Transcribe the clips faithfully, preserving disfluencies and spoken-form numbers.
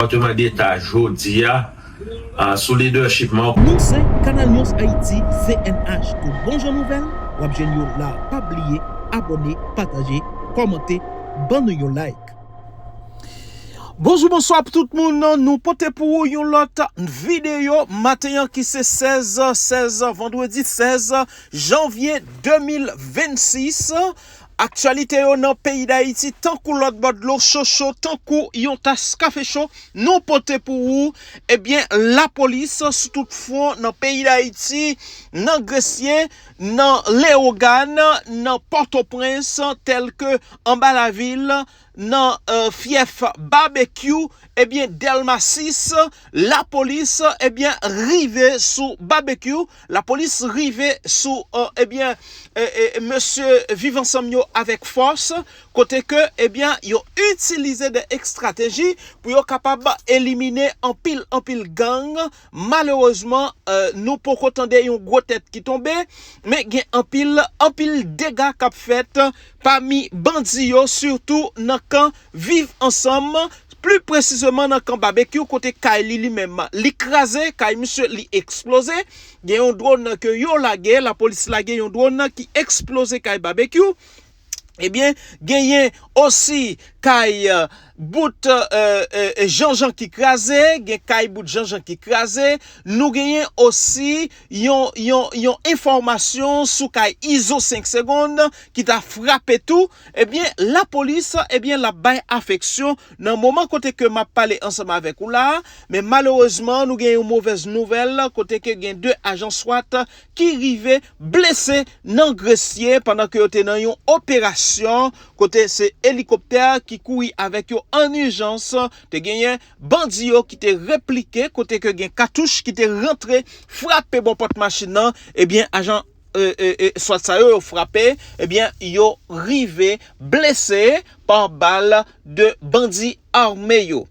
Depatman Deta jodi a, a, sou lidèchip Marco. Nou se Canal News Haïti, C N H. Tout bon jan nouvèl, w ap jwenn yo la. Pa bliye abòne, pataje, kòmante, ban nou yon like. Bonjou, bonswa pou tout moun. Nou pote pou ou yon lòt videyo maten an ki se sèz, sèz, vandredi sèz janvye de mil vennsis. Aktyalite yo nan peyi Dayiti, tankou lòt bò dlo, cho cho, tankou yon tas kafe cho, nou pote pou ou, ebyen, lapolis sou tout fwon nan peyi Dayiti, nan Gresye, nan Leyogàn, nan Pòtoprens, tèlke anba lavil, nan, e, fyèf Babekyou, ebyen, Dèlma sis, lapolis, ebyen, rive sou Babekyou, lapolis rive sou, e, ebyen, e, e, mesye Viv Ansanm yo avèk fòs, kote ke, ebyen, yo itilize de estrateji pou yo kapab elimine anpil, anpil gang. Malerezman, e, nou poko tande yon gwo tèt ki tonbe, men gen anpil, anpil dega k ap fèt pami bandi yo, sitou nan kan Viv Ansanm, pli presizeman nan kan Babekyou, kote kay li, li menm, li kraze, kay misye, li eksploze. Gen yon dwòn ke yo lage, lapolis lage yon dwòn ki eksploze kay Babekyou. Ebyen, genyen osi kay, e, bout, e, e, e, Janjan ki kraze, gen kay bout Janjan ki kraze. Nou genyen osi yon, yon, yon enfòmasyon sou kay Izo senk segonn ki ta frape tou. Ebyen, lapolis, ebyen, l ap bay afeksyon nan moman kote ke m ap pale ansanm avèk ou la a. Men malerezman, nou gen yon movèz nouvèl kote ke gen de ajan swat ki rive blese nan Gresye pandan ke yo te nan yon operasyon kote se elikoptè ki kouri avèk yo an ijans. Te genyen bandi yo ki te replike kote ke gen katouch ki te rantre frape bò pòt machin nan. Ebyen, ajan, e, e, e, swat sa yo, yo frape, ebyen, yo rive blese pa bal de bandi ame yo.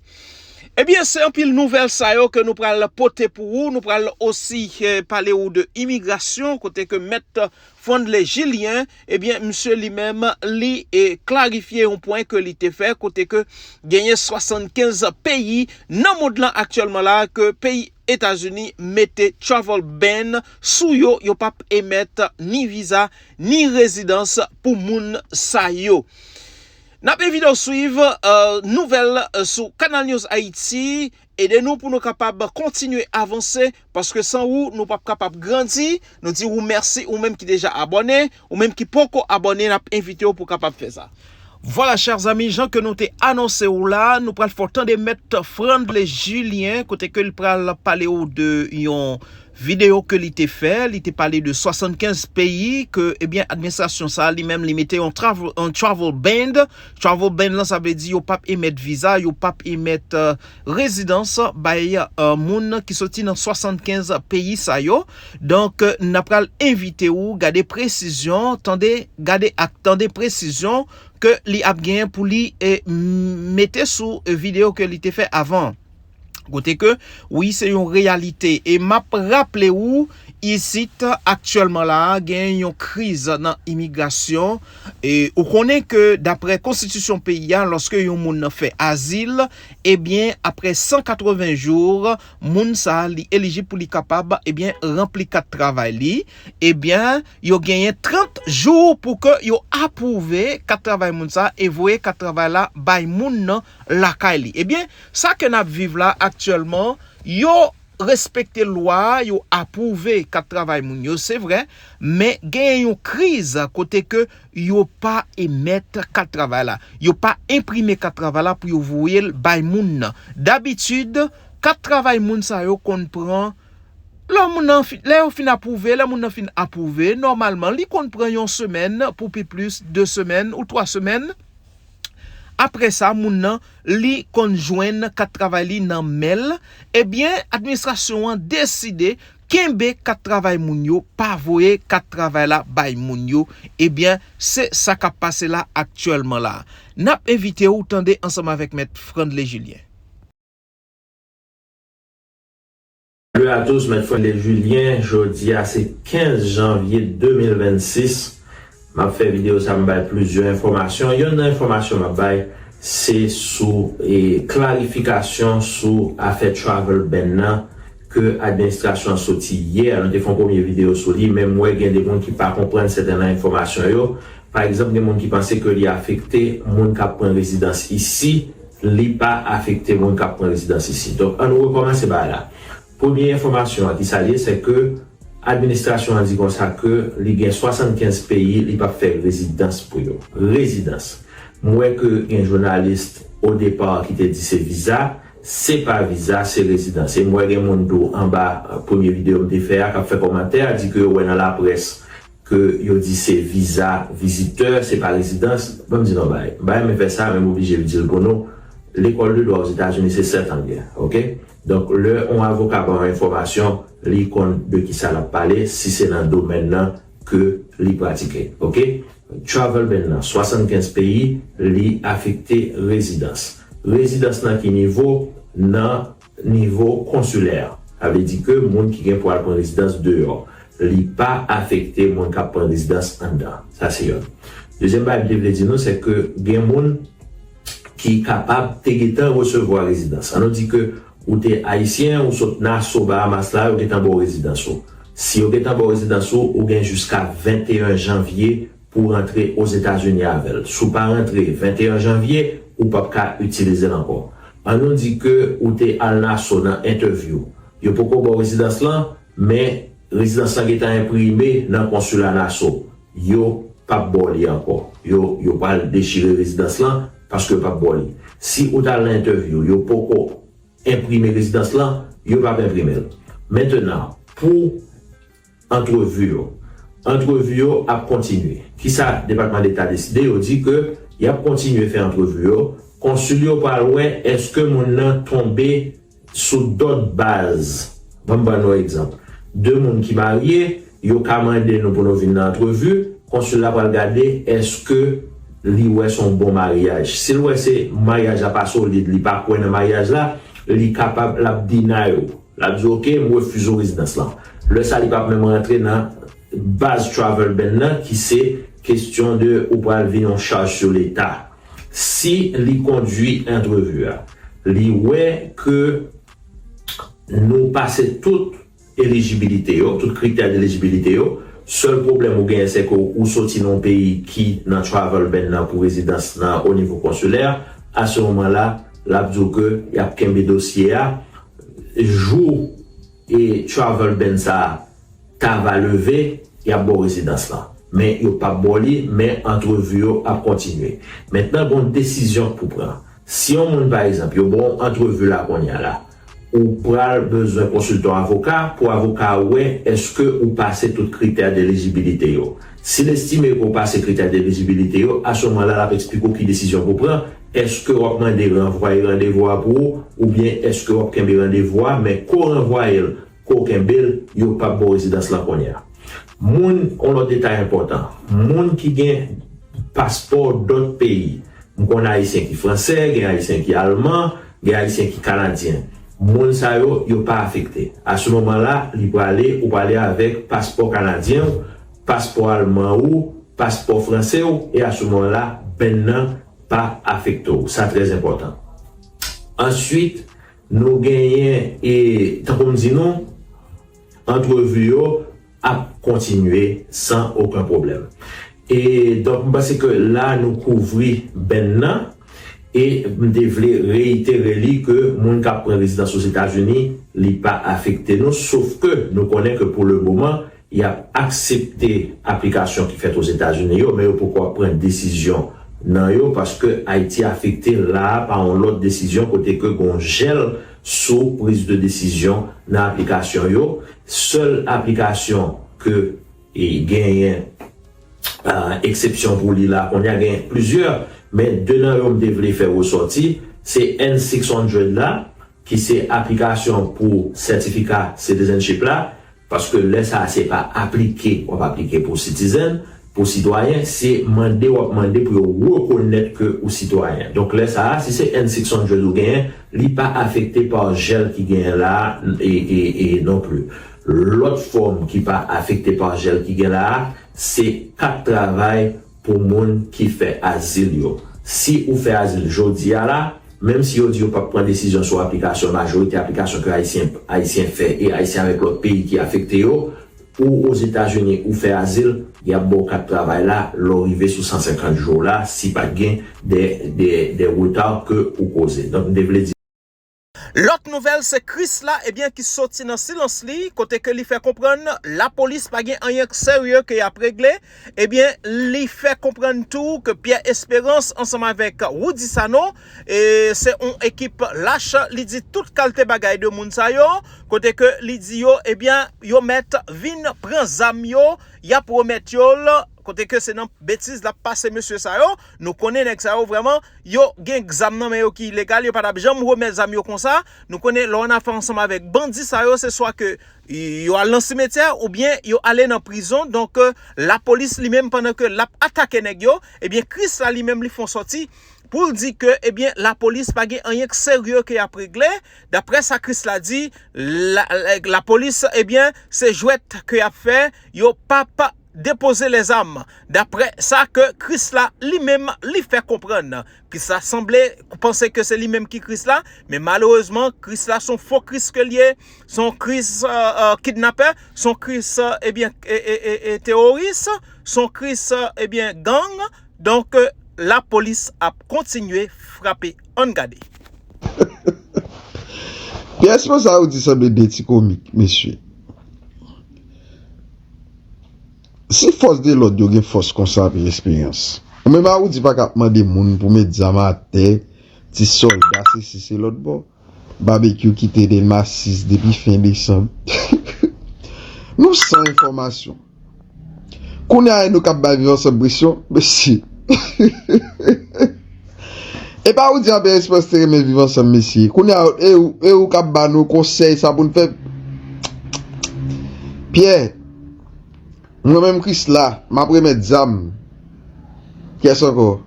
Ebyen, se anpil nouvèl sa yo ke nou pral pote pou ou. Nou pral osi, e, pale ou de imigrasyon, kote ke mèt Frandley Julien, ebyen, misye li menm, li, e, klarifye yon pwen ke li te fè, kote ke genyen swasannkenz peyi nan mond lan aktyèlman la ke peyi Etazini mete travel ban sou yo, yo p ap emèt ni viza, ni rezidans pou moun sa yo. N ap envite w swiv, e, nouvèl, e, sou Canal News Haïti. Ede nou pou nou kapab kontinye avanse, paske san ou, nou p ap kapab grandi. Nou di ou mèsi, ou menm ki deja abòne, ou menm ki poko abòne, n ap envite w pou w kapab fè sa. Vwala, chè zanmi, jan ke nou te anonse w la, nou pral fè w tande mèt Frandley Julien, kote ke l pral pale w de yon videyo ke li te fè. Li te pale de swasannkenz peyi ke, ebyen, administrasyon sa a, li menm, li mete yon travel, yon travel ban. Travel ban lan, sa vle di yo p ap emèt viza, yo p ap emèt, e, rezidans bay, e, moun ki soti nan swasannkenz peyi sa yo. Donk, e, n ap pral envite ou gade presizyon, tande, gade ak tande presizyon ke li ap genyen pou li, e, m-, mete sou, e, videyo ke li te fè avan. Kote ke, wi, se yon reyalite. E m ap raple ou, isit, aktyèlman la a, gen yon kriz nan imigrasyon. E ou konnen ke, daprè konstitisyon peyi a, lòske yon moun fè azil, ebyen, aprè san katreven jou, moun sa a, li elijib pou li kapab, ebyen, ranpli kat travay li. Ebyen, yo genyen trant jou pou ke yo apwouve kat travay moun sa a e voye kat travay la bay moun nan lakay li. Ebyen, sa ke n ap viv la aktyèlman, yo respekte lwa a, yo apwouve kat travay moun yo, se vre, men genyen yon kriz kote ke yo pa emèt kat travay la. Yo pa enprime kat travay la pou yo voye l bay moun nan. Dabitid, kat travay moun sa yo konn pran, lè moun nan fi-, lè yo fin apwouve, lè moun nan fin apwouve, nòmalman, li konn pran yon semèn, pou pi plis, de semèn ou twa semèn. Apre sa, moun nan, li konn jwenn kat travay li nan men l. Ebyen, administrasyon an deside kenbe kat travay moun yo, pa voye kat travay la bay moun yo. Ebyen, se sa k ap pase la aktyèlman la. N ap envite w tande ansanm avèk Mèt Frandley Julien. Salut à tous, Mèt Frandley Julien. Jodi a se kenz janvye de mil vennsis. M ap fè videyo sa, m bay plizyè enfòmasyon. Yonn nan enfòmasyon m ap bay, Se sou e, klarifikasyon sou afè travel ban nan ke administrasyon an soti yè. Nou te fè yon premye videyo sou li, men m wè gen de moun ki pa konprann sèten nan enfòmasyon yo. Pa egzanp, gen moun ki panse ke li afekte moun k ap pran rezidans isi, li pa afekte moun k ap pran rezidans isi. Donk, ann nou rekòmanse bagay la. Premye enfòmasyon an ki sa l ye, se ke administrasyon an di konsa ke li gen swasannkenz peyi li p ap fè rezidans pou yo. Rezidans. M wè ke gen jounalis o depa ki te di se viza, se pa viza, se rezidans. E m wè gen moun tou anba premye videyo m te fè a k ap fè kòmantè a di ke yo wè nan laprès ke yo di se viza vizitè, se pa rezidans. Ban m di nou bagay. M pa renmen fè sa, men m oblije di l pou nou. Lekòl de dwa Ozetazini se sèt an l gen, oke? Donk, lè yon avoka ba w enfòmasyon, li konn de ki sa l ap pale, si se nan domèn nan ke li pratike, oke? Travel ban nan, swasannkenz peyi, li afekte rezidans. Rezidans nan ki nivo? Nan nivo konsilè. Sa vle di ke moun ki gen pou al pran rezidans deyò, li pa afekte moun k ap pran rezidans anndan. Sa se yonn. Dezyèm bagay m te vle di nou, se ke gen moun ki kapab te gentan resevwa rezidans. Ann nou di ke ou te ayisyen, ou sot Nassau, Bahamas la, yo gentan ba w rezidans ou. Si yo gentan ba w rezidans ou, ou gen jiska venteyen janvye pou w rantre Ozetazini avè l. Si w pa rantre venteyen janvye, ou p ap ka itilize l ankò. Ann nou di ke ou te al Nassau nan entèvyou. Yo poko ba w rezidans lan, men rezidans lan gentan enprime nan konsila Nassau. Yo p ap ba w li ankò. Yo, yo pral dechire rezidans lan paske yo p ap ba w li. Si ou t al nan entèvyou, yo poko enprime rezidans lan, yo p ap enprime l. Mentenan, pou antrevi yo. Antrevi yo ap kontinye. Kisa Depatman Deta deside? Yo di ke y ap kontinye fè antrevi yo. Konsil yo pral wè èske moun nan tonbe sou dòt baz. Ban m ban nou egzanp. De moun ki marye, yo ka mande nou pou nou vin nan antrevi. Konsil la pral gade èske li wè se yon bon maryaj. Si l wè se maryaj la pa solid, li pa kwè nan maryaj la, li kapab, l ap deny ou. L ap di, "Oke, m refize w rezidans lan." Lè sa, li p ap menm rantre nan baz travel ban nan, ki se kesyon de ou pral vin yon chaj sou Leta. Si li kondui antrevi a, li wè ke nou pase tout elijibilite yo, tout kritè de elijibilite yo, sèl pwoblèm ou genyen, se ke ou soti nan yon peyi ki nan travel ban nan pou rezidans nan o nivo konsilè, a se moman la, l ap di w ke y ap kenbe dosye a, jou e travel ban sa a ta va leve, y ap ba w rezidans lan. Men yo p ap ba w li, men antrevi yo ap kontinye. Mentnan, gen yon desizyon k pou pran. Si yon moun, pa egzanp, yo ba w antrevi la kounye a la, ou pral bezwen konsilte yon avoka pou avoka a wè èske ou pase tout kritè de elijibilite yo. Si l estime ke w pase kritè de elijibilite yo, a se moman la, l ap eksplike w ki desizyon pou pran. Èske w ap mande ranvwaye randevou a pou ou, oubyen èske w ap kenbe randevou a, men ke w ranvwaye l, ke w kenbe l, yo p ap ba w rezidans lan kounye a. Moun, yon lòt detay enpòtan, moun ki gen paspò dòt peyi, m konn ayisyen ki fransè, gen ayisyen ki alman, gen ayisyen ki kanadyen. Moun sa yo, yo pa afekte. A se moman la, li prale, ou prale avèk paspò kanadyen w, paspò alman ou, paspò fransè w, e a se moman la, ban nan pa afekte w. Sa trè enpòtan. Answit, nou genyen, e tankou m di nou, antrevi yo ap kontinye san okenn pwoblèm. E donk, m panse ke la, nou kouvri ban nan. E m te vle reyitere li ke moun k ap pran rezidans Ozetazini, li pa afekte nou, sof ke nou konnen ke pou le moman, y ap aksepte aplikasyon ki fèt Ozetazini yo, men yo poko ap pran desizyon nan yo, paske Ayiti afekte la a pa yon lòt desizyon kote ke gon jèl sou priz de desizyon nan aplikasyon yo. Sèl aplikasyon ke e genyen, ah, eksepsyon pou li la, kounye a gen plizyè, men de nan yo m te vle fè resòti, se N six hundred la, ki se aplikasyon pou sètifika citizenship la, paske lè sa a se pa aplike, w ap aplike pou citizen, pou sitwayen, se mande w ap mande pou yo rekonèt ke ou sitwayen. Donk lè sa a, si se N six hundred ou genyen, li pa afekte pa jèl ki genyen la a, e, e, e non pli. Lòt fòm ki pa afekte pa jèl ki gen la a, se kat travay pou moun ki fè azil yo. Si ou fè azil jodi a la, menm si yo di yo p ap pran desizyon sou aplikasyon, majorite aplikasyon ke Ayisyen, Ayisyen fè e Ayisyen avèk lòt peyi ki afekte yo, ou Ozetazini, ou fè azil, y ap ba w kat travay la, lè w rive sou san senkant jou w la, si pa t gen de, de, de reta ke ou koze. Donk, m te vle di, Lòt nouvèl se Krisla, ebyen, ki soti nan silans li, kote ke li fè konprann lapolis pa gen anyen k serye ke y ap regle. Ebyen, li fè konprann tou ke Pierre Esperance ansanm avèk Roudy Sanon, e se yon ekip lach, li di tout kalte bagay de moun sa yo, kote ke li di yo, ebyen, yo mèt vin pran zam yo, y ap remèt yo l, kote ke se nan betiz l ap pase mesye sa yo. Nou konnen nèg sa yo vrèman, yo gen zam nan men yo ki ilegal, yo pa t ap janm remèt zam yo konsa. Nou konnen lè w nan afè ansanm avèk bandi sa yo, se swa ke yo al nan simetyè oubyen yo ale nan prizon. Donk, euh, lapolis li menm, pandan ke l ap atake nèg yo, ebyen, Krisla li menm li fè yon sòti pou l di ke, ebyen, lapolis pa gen anyen k serye ke y ap regle. Daprè sa Krisla di, la, la, lapolis, ebyen, se jwèt ke y ap fè, yo p ap depoze lèzam. Daprè sa ke Krisla li menm li fè konprann. Krisla sanble panse ke se li menm ki Krisla, men malerezman, Krisla se yon fo Kris ke l ye, se yon Kris, euh, euh, kidnapè, se yon Kris, euh, ebyen, e, e, e, e, teworis, se yon Kris, euh, ebyen, gang. Donk, euh, lapolis ap kontinye frape. Ann gade. Pyès sa ou di sanble de ti komik, mesye. Si fòs de lòd yo gen fòs konsa, Pierre Esperance, ou menm a ou di pa ka ap mande moun pou met zam atè, ti sòlda, sesi, se lòt bò. Babekyou kite Delma sis depi fen desanm. Nou san enfòmasyon. Kounye a nou k ap bay Viv Ansanm presyon, mesye. E pa ou di Pierre Esperance te renmen Viv Ansanm, mesye. Kounye a, e ou, e ou k ap ba nou konsèy sa pou n fè. Pyè, mwen menm Krisla, m ap remèt zam. Kiyès ankò?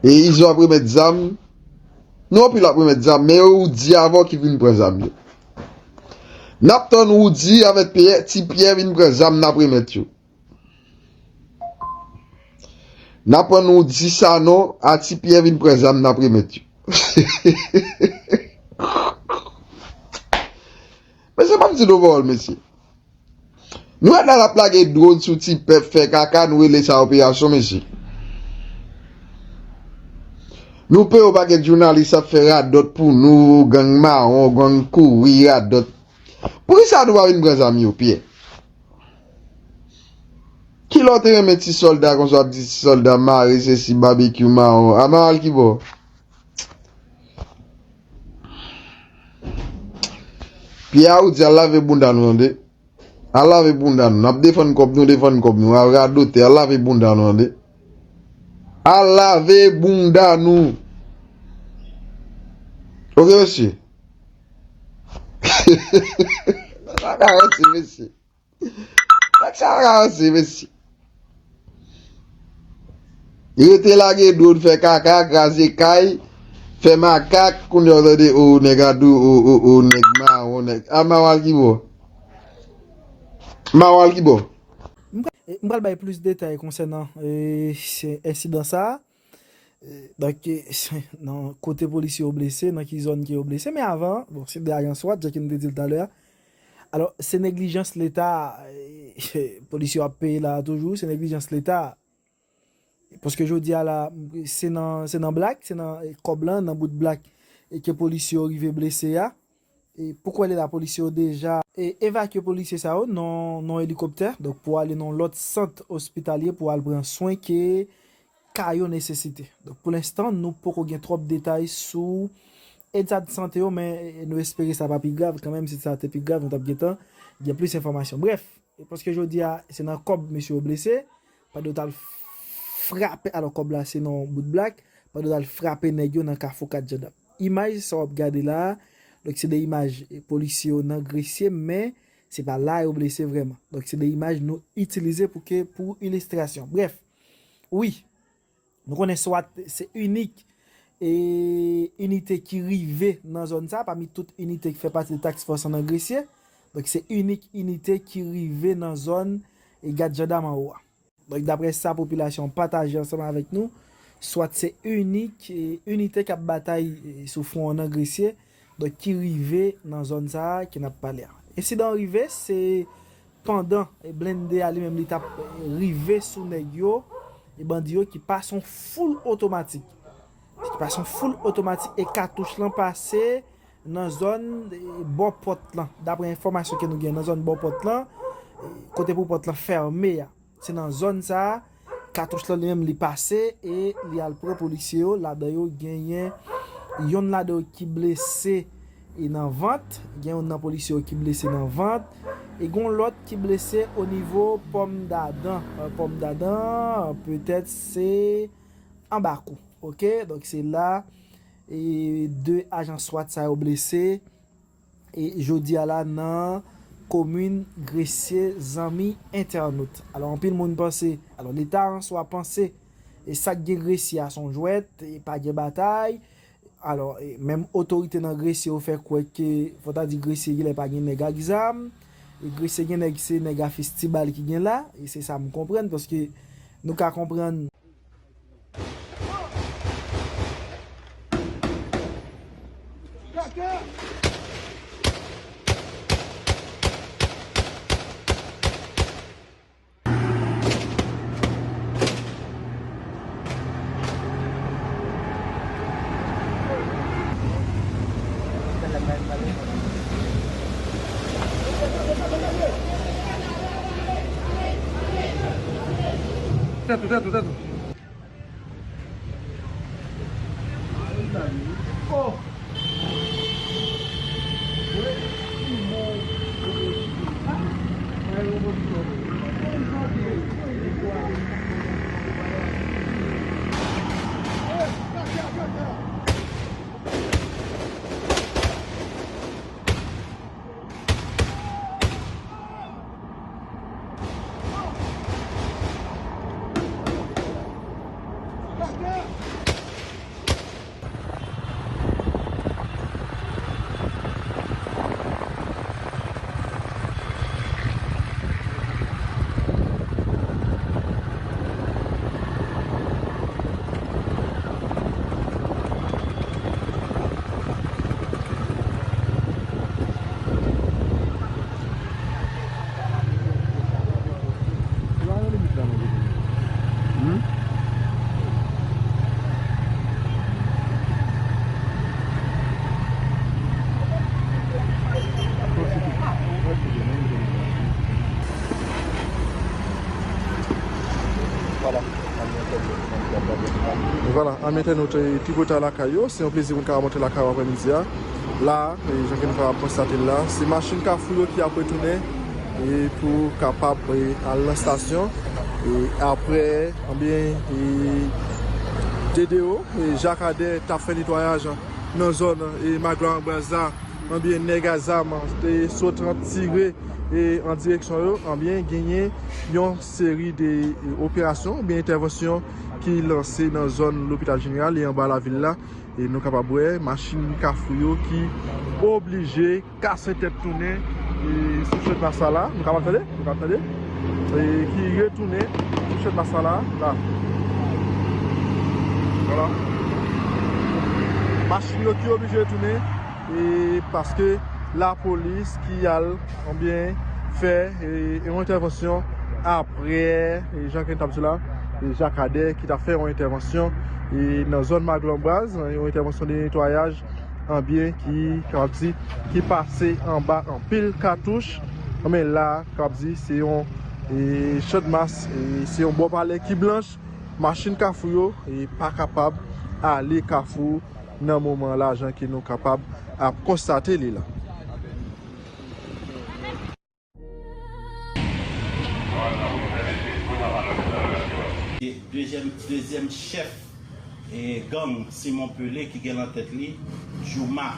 E Izo ap remèt zam. Nou anpil ap remèt zam, men e ou di avè w ki vin pran zam yo. N ap tann Roudy avèk Pyè, ti Pyè vin pran zam n ap remèt yo. N ap tann Roudy Sanon a ti Pyè vin pran zam n ap remèt yo. Mesye, pa m di nou pawòl, mesye. Nou wè la l ap lage dwòn sou ti pèp, fè kaka, nou rele sa operasyon, mesye. Nou peye yon pakèt jounalis ap fè radòt pou nou, gang mawon, gang kouri, radòt. Poukisa nou pa vin pran zam yo, Pyè? Kilè w te renmen ti sòlda konsa w ap di ti sòlda mare sesi babekyou mawon? A mawon al kibò? Pyè a ou di al lave bounda nou tande. Al lave bounda nou. N ap defann kòb nou, defann kòb nou. Al radote, al lave bounda nou tande. Al lave bounda nou. Oke, mesye. Sa ka ranse, mesye. Sa ka ranse, mesye. Rete lage dwòn, fè kaka, kraze kay, fè makak, kounye a w tande, o, nèg a dou, o, o, o, nèg mawon, nèg. A mawon al kibò? Mawon al kibò? M pral bay plis detay konsènan ensidan sa a. Donk, nan kote polisye yo blese, nan ki zòn ke yo blese, men avan, bon, se de ajan swat, jan ke m te di l talè a. Alò, se neglijans Leta, polisye yo ap peye la a toujou, se neglijans Leta. Paske jodi a la, se nan, se nan blak, se nan kòb lan, nan bout blak, e ke polisye yo rive blese a. E pou kwè li la, polisye yo deja e evakye polisye sa yo nan, nan elikoptè, donk pou ale nan lòt sant ospitalye pou al pran swen ke ka yo nesesite. Donk pou lenstan, nou poko gen twòp detay sou eta de sante yo, men nou espere sa pa pi grav kanmenm, si sa te pi grav, nou t ap gentan gen plis enfòmasyon. Brèf, paske jodi a, se nan kòb mesye yo blese, pandan yo t al frape, alò kòb la se nan yon bout blak, pandan yo t al frape nèg yo nan kafou kat jandam. Imaj sa w ap gade la a, donk se de imaj polisye yo nan Gresye, men se pa la yo blese vrèman. Donk se de imaj nou itilize pou ke, pou ilistrasyon. Brèf, wi, nou konnen swat se inik e inite ki rive nan zòn sa, pami tout inite ki fè pati de task force an nan Gresye. Donk se inik inite ki rive nan zòn e gad jandam anwo a. Donk daprè sa popilasyon an pataje ansanm avèk nou, swat se inik, e, inite k ap batay, e, sou fwon an nan Gresye, donk ki rive nan zòn sa a ke n ap pale a. Ensidan an rive, se pandan, e, blende a li menm li t ap, e, rive sou nèg yo, e bandi yo ki pase yon foul otomatik. Ki pase yon foul otomatik e katouch lan pase nan zòn, e, bò pòt lan. Daprè enfòmasyon ke nou gen nan zòn bò pòt lan, e, kote pou pòt lan fèmen a. Se nan zòn sa a, katouch lan li menm li pase e li al pran polisye yo. Ladan yo genyen yonn ladan yo ki blese e nan vant, gen yonn nan polisye yo ki blese nan vant, e gen yon lòt ki blese o nivo pòm dadan. E, pòm dadan, petèt se anba kou. Oke, donk se la, e, de ajan swat sa yo blese, e, jodi a la nan komin Gresye, zanmi entènot. Alò, anpil moun panse, alò, Leta an swa panse, e sa k gen Gresye a se yon jwèt, e pa gen batay. Alò, e, menm otorite nan Gresye yo fè kwè ke, fò ta di Gresye genlè pa gen nèg ak zam, e Gresye gen nèg, se nèg a festibal ki gen la, e se sa m konprann, paske nou ka konprann. Tèt ou, tèt ou, tèt ou. Vwala, anmè entènot, e, tripotay lakay yo, se yon plezi pou n ka rankontre lakay yo aprèmidi a. La, e, jan ke nou ka konstate l la, se machin Kafou yo ki ap retounen, e, pou kapab, e, al nan estasyon. E, aprè, anbyen, e, D D O, e, Jakadè t ap fè netwayaj nan zòn, e, Maglwa Anbraz la, anbyen, nèg a zam te sot tire, e, an direksyon yo, anbyen, genyen yon seri de, e, operasyon, oubyen entèvansyon ki lanse nan zòn lopital jeneral e anba lavil la. E nou kapab wè machin Kafou yo ki oblije kase tèt tounen, e, sou Channmas la. Nou kapab tande? Nou kapab tande? E ki retounen sou Channmas la, la. Vwala. Machin yo ki oblije retounen, e paske lapolis ki al, anbyen, fè, e, yon entèvansyon aprè, e, jan ke n t ap di la, e, Jakadè ki t ap fè yon entèvansyon, e, nan zòn Maglwa Anbraz, yon entèvansyon de netwayaj, anbyen, ki, kapab di, ki pase anba anpil katouch. Anbyen, la, kapab di, se yon, e, Channmas, e, se yon bò palè ki blanch. Machin Kafou yo, e, pa kapab ale Kafou nan moman la, jan ke nou kapab ap konstate li la. Dezyèm, dezyèm chèf, e, gang Simon Pelé ki gen nan tèt li Jouma.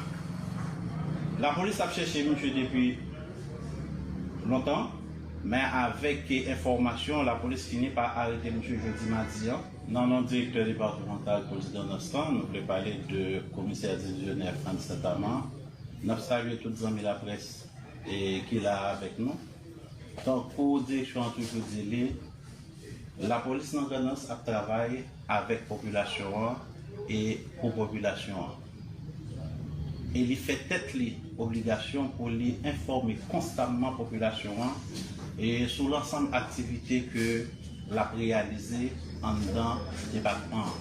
Lapolis ap chèche misye depi lontan, men avèk, e, enfòmasyon, lapolis fini pa arete misye jodi madi an. Nan non direktè depatmantal polis Grandans lan, nou vle pale de komisè divizyonè Frantz Saint-Amand. N ap salye tout zanmi laprès, e, ki la avèk nou. Tankou direksyon an toujou di li, Lapolis nan Grandans ap travay avèk popilasyon an e pou popilasyon an. E li fè tèt li obligasyon pou li enfòme konstamman popilasyon an e sou lansanm aktivite ke l ap reyalize anndan depatman an.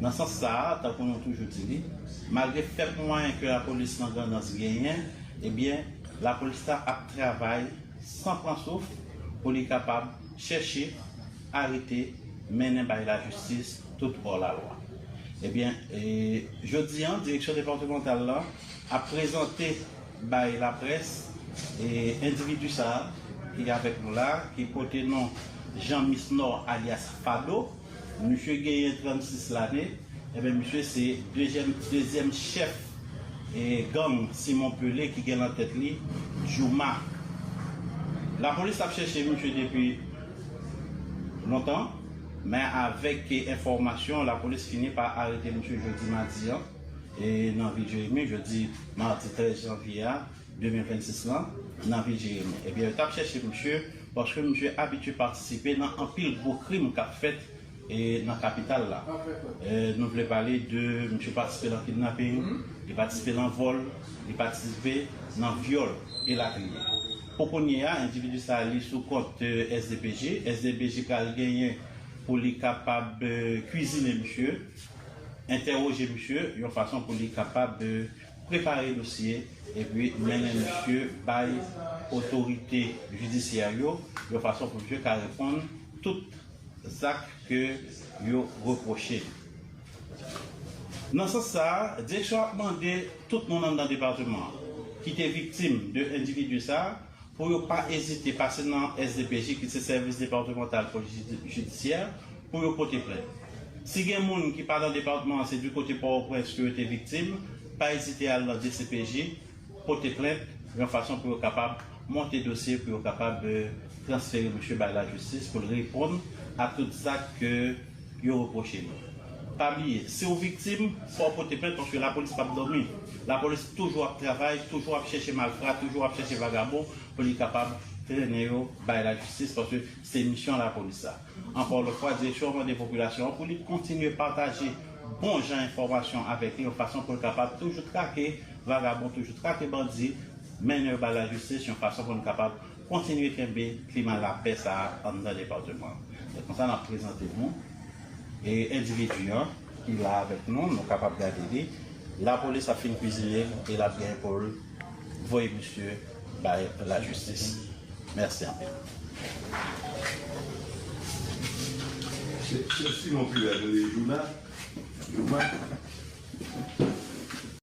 Nan sans sa a, tankou nou toujou di li, malgre fèb mwayen ke lapolis nan Grandans genyen, ebyen, lapolis la ap travay san pran souf pou li kapab chèche, arete, mennen bay lajistis tout hors la loi. Ebyen, e, jodi a, direksyon depatmantal la ap prezante bay laprès e endividi sa a ki avèk nou la, ki pote non Jean Misnor alyas Fado. Misye genyen trannsis lane. Ebyen, misye se dezyèm, dezyèm chèf e gang Simon Pelé ki gen nan tèt li Jouma. Lapolis ap chèche misye depi lontan, men avèk enfòmasyon, lapolis fini pa arete misye jodi madi an e nan vil Jeremi, jodi madi trèz janvye a, de mil vennsis lan, nan vil Jeremi. Ebyen, yo t ap chèche misye paske misye abitye patisipe nan anpil gwo krim k ap fèt e nan kapital la. E, nou vle pale de misye patisipe nan kidnaping, li patisipe nan vòl, li patisipe nan vyòl, elatriye. Pou kounye a, endividi sa a li sou kont, e, S D P J. S D P J pral genyen pou li kapab, e, kwizine misye, entèwoje misye yon fason pou li kapab, e, prepare dosye epi mennen misye bay otorite jidisyè yo, yon fason pou misye ka reponn tout zak ke yo repwoche li. Nan sans sa a, direksyon ap mande tout moun anndan depatman an ki te viktim de endividi sa a pou yo pa ezite pase nan S D P J, ki se Sèvis Depatmantal Polis Jidi-, Jidisyè, pou yo pote plent. Si gen moun ki pa nan depatman an, se di kote Pòtoprens ke yo te viktim, pa ezite al nan D C P J, pote plent, yon fason pou yo kapab monte dosye, pou yo kapab, e, transfere misye bay lajistis, pou l reponn a tout zak ke yo repwoche li. Pa bliye, si w viktim, fò w pote plent, paske lapolis p ap dòmi. Lapolis toujou ap travay, toujou ap chèche malfra, toujou ap chèche vagabon pou li kapab trennen yo bay lajistis, paske se misyon lapolis la. Ankò lòt fwa, direksyon an mande popilasyon an pou li kontinye pataje bon jan enfòmasyon avèk li, yon fason pou l kapab toujou trake vagabon, toujou trake bandi, mennen yo bay lajistis, yon fason pou nou kapab kontinye kenbe klima lapè sa a anndan depatman an. Se konsa n ap prezante nou e endividi an ki la avèk nou, nou kapab gade li. Lapolis ap fin kwizine l e l ap gen pou l voye misye bay lajistis. Mèsi anpil. Se, se Simon Pilat, rele Jouna. Jouma.